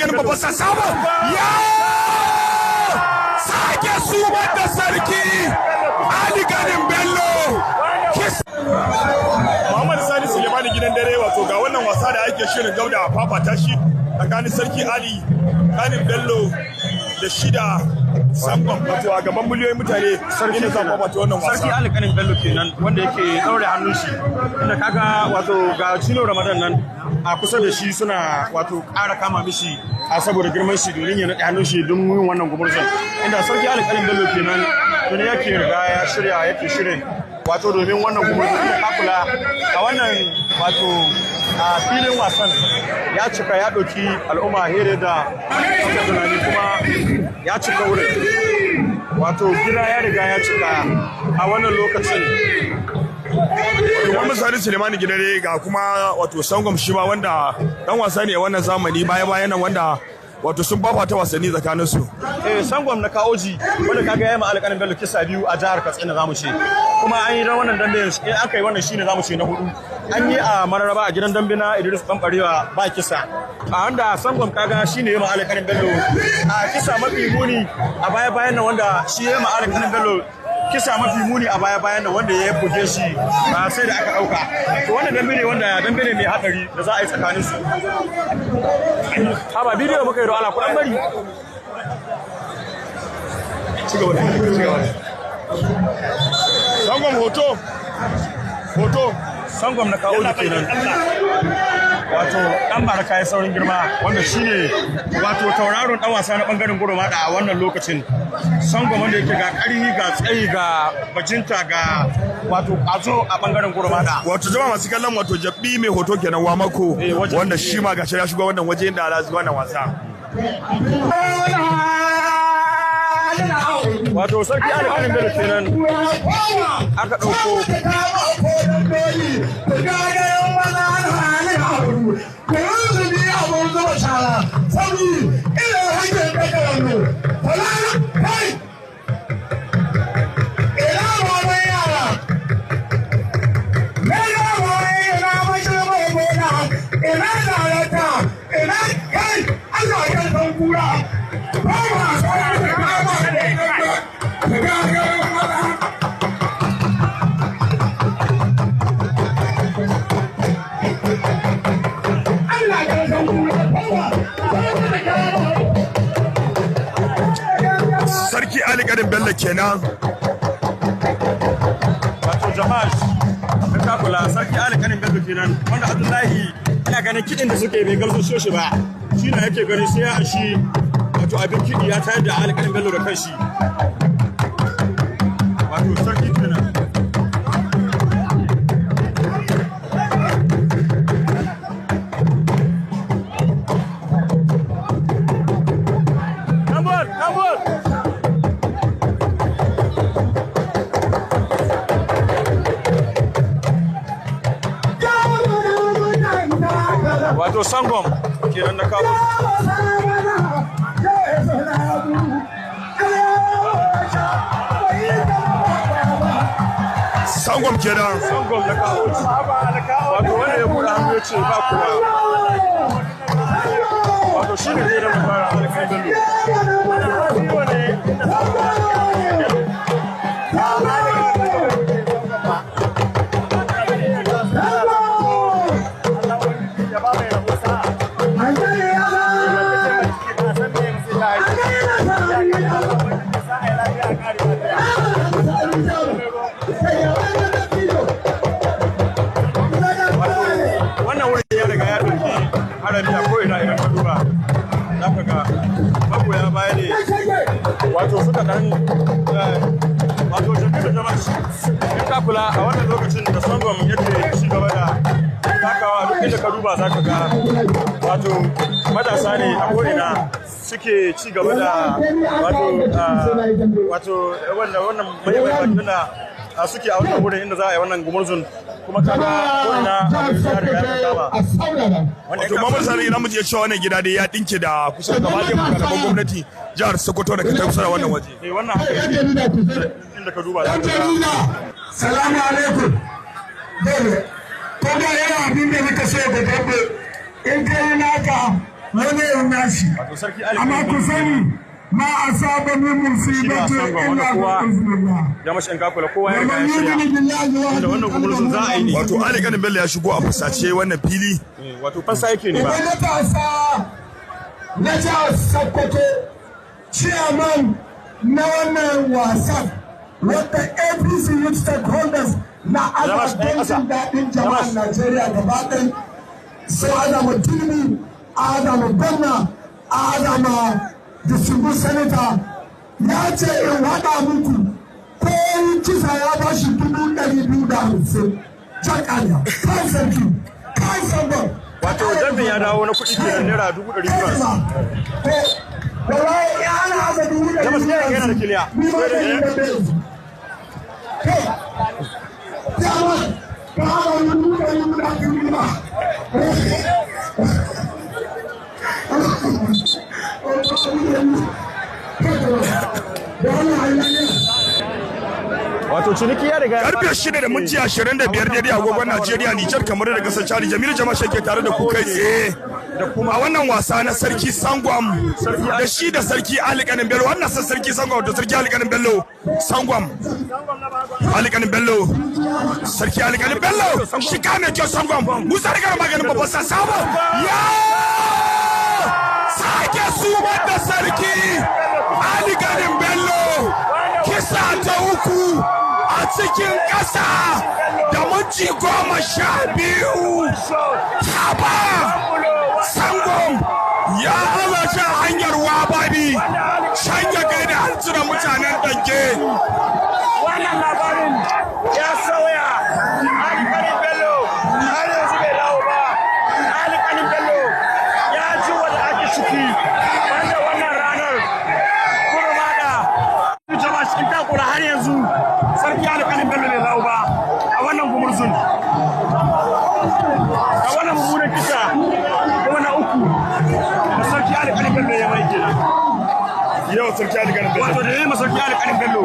ganin babban sabo ya sake sumar da Sarki Ali Kanin Bello. Muhammad Sani Sulemani gidan dare, wato ga wannan wasa da ake shirin gauda a fafata shi tsakanin Sarki Ali Kanin Bello da shida Sangon, wato a gaban miliyoyin mutane inda za a fafata wannan wasa. Sarki Ali Kanin Bello kenan wanda yake daure hannun shi, inda kaga wato ga Chino Ramadan nan a kusa da shi suna wato ƙara kama mishi a saboda girman shi domin ya naɗe hannun shi don yin wannan gumurzun, inda Sarki Ali Kanin Bello kenan tuni yake riga ya shirya, yake shirin wato domin wannan gumurzun. Inda ka kula a wannan wato a filin wasan ya cika, ya ɗauki al'umma here da suka tunani, kuma ya cika wurin, wato gida ya riga ya cika a wannan lokacin. Muhammad Sani Sulemani Gidare, ga kuma wato Sangom shi ma wanda dan wasa ne a wannan zamani baya bayan nan, wanda wato sun fafata wasanni tsakanin su. Eh, Sangwam na Kaoji wanda kaga yayi ma Alƙanin Bello kisa biyu a jihar Katsina zamu ce, kuma an yi ran wannan dambe, in aka yi wannan shine zamu ce na hudu. An yi a Mararaba a gidan dambe na Idris Bambarewa ba kisa, a wanda Sangwam kaga shine yayi ma Alƙanin Bello a kisa mafi muni a baya bayan nan, wanda shi yayi ma Alƙanin Bello kisa mafi muni a baya bayan nan wanda ya buge shi ba sai da aka dauka. To wannan dambe ne wanda dambe ne mai hadari da za a yi tsakanin su. Ha ba bidiyo muka yi, don Allah ku dan bari. Ci gaba da, ci gaba. Sangom hoto. Hoto. Sangwam na Kawo kenan, wato dan baraka ya saurin girma, wanda shine wato tauraron dan wasa na bangaren gurmada a wannan lokacin. Sangwam wanda yake ga karhi, ga tsayi, ga bajinta, ga wato kwazo a bangaren gurmada. Wato jama'a masu kallon, wato Jabbi mai hoto kenan wa mako Eh, wajen- wanda shi ma gashi ya shigo wannan waje inda ala wannan wasa. Wato Sarki Ali Kanin Bello kenan aka ɗauko. Sarki Ali Kanin Bello kenan. Wato jama'a, in ka kula, Sarki Ali Kanin Bello kenan wanda Abdullahi ina ganin kiɗin da suke bai gamsu shi ba, shi na yake gani sai ya ashi wato abin kiɗi ya tayar da Ali Kanin Bello da kanshi, wato sarki kenan. Come on, come on. Wato Sangom kenan na Kawo. Sangom kenan. Sangom na Kawo, wato wanda ya buɗe hannu ya ce ba kuwa, wato shi ne zai rama fara Alƙalin Bello. Wannan wurin ya riga ya ɗauki harami a ko'ina. Idan ka duba za ka ga magoya baya ne wato suka ɗan wato shafi da jama'a. In ka kula a wannan lokacin da Sangon yake ci gaba da takawa, duk inda ka duba za ka ga wato matasa ne a ko'ina suke ci gaba da wato wannan mai da suke a wannan wurin inda za a yi wannan gumurzun, kuma kaga ko'ina abu ya riga ya kama. Wato Muhammad Sani, ina mu je cewa wannan gida dai ya dinke da kusan gaba ɗaya mukarraban gwamnati jihar Sokoto da ta kusa da wannan waje. Eh, wannan haka yake, inda ka duba za ka ga. Salamu alaikum. Dole, ko da yana abin da muka so ga dambe, in kai naka Wani ya nashi. Wato Sarki Ali Amma ku sani ma asaba min musibati illa bi iznillah. Jamash in kakula kowa ya Wa riga ya man shirya. yu'min billahi wa Wanda wannan gumurzun za a yi ne. Wato Ali Kanin Bello ya shigo a fusace wannan fili. Wato fansa yake ne ba. Idan matasa na jihar Sokoto, chairman na wannan wasan wadda APC Youth Stakeholders na Jamash, ana ɗaya don ƙasa. jin daɗin jama'ar Jamash. Najeriya gaba ɗaya sai Adamu Tinubu, Adamu Gwamna, Adamu Distinguished Senator ya ce in haɗa muku ko kisa ya ba shi 250,000. Jakanya, kan sarki, kan sangon. Wato dambin ya dawo na kuɗi kenan ₦250,000. Wallahi ya ana aza 250,000. Jamash yana da kiliya. Ni ma zan yi dambe yanzu. Kai, dama, ka haɗa 250,000 ba. Wato ciniki ya riga ya Karfe 6:25 daidai agogon Najeriya, Nijar, kamar da kasar Chad. Jamilu Jama'a ke tare da ku kai tsaye a wannan wasa na Sarki Sangwam da shi da Sarki Ali Kanin Bello. Wannan san Sarki Sangwam da Sarki Ali Kanin Bello. Sangwam Ali Kanin Bello, Sarki Ali Kanin Bello, shi ka mai kyau Sangwam Musa da maganin babban sa sabo ya sake sumar da Sarki Ali Kanin Bello. Kisa ta uku a cikin ƙasa da minti 12. Haba Sangon ya haza shi a hanyar Wababi can ya gaida harsunan mutanen Dange. Wannan labarin ya sauya. Ali Kanin Bello har yanzu bai dawo ba. Ali Kanin Bello ya ji wanda ake ciki banda wannan ranar kurmada. Jama'a cikin takura har yanzu Sarki Ali Kanin Bello bai dawo ba a wannan gumurzun. A wannan mummunan kisa kuma na uku da Sarki Ali Kanin Bello ya mai kenan. Yau Sarki Ali Kanin Bello. Wato da ya yi ma Sarki Ali Kanin Bello.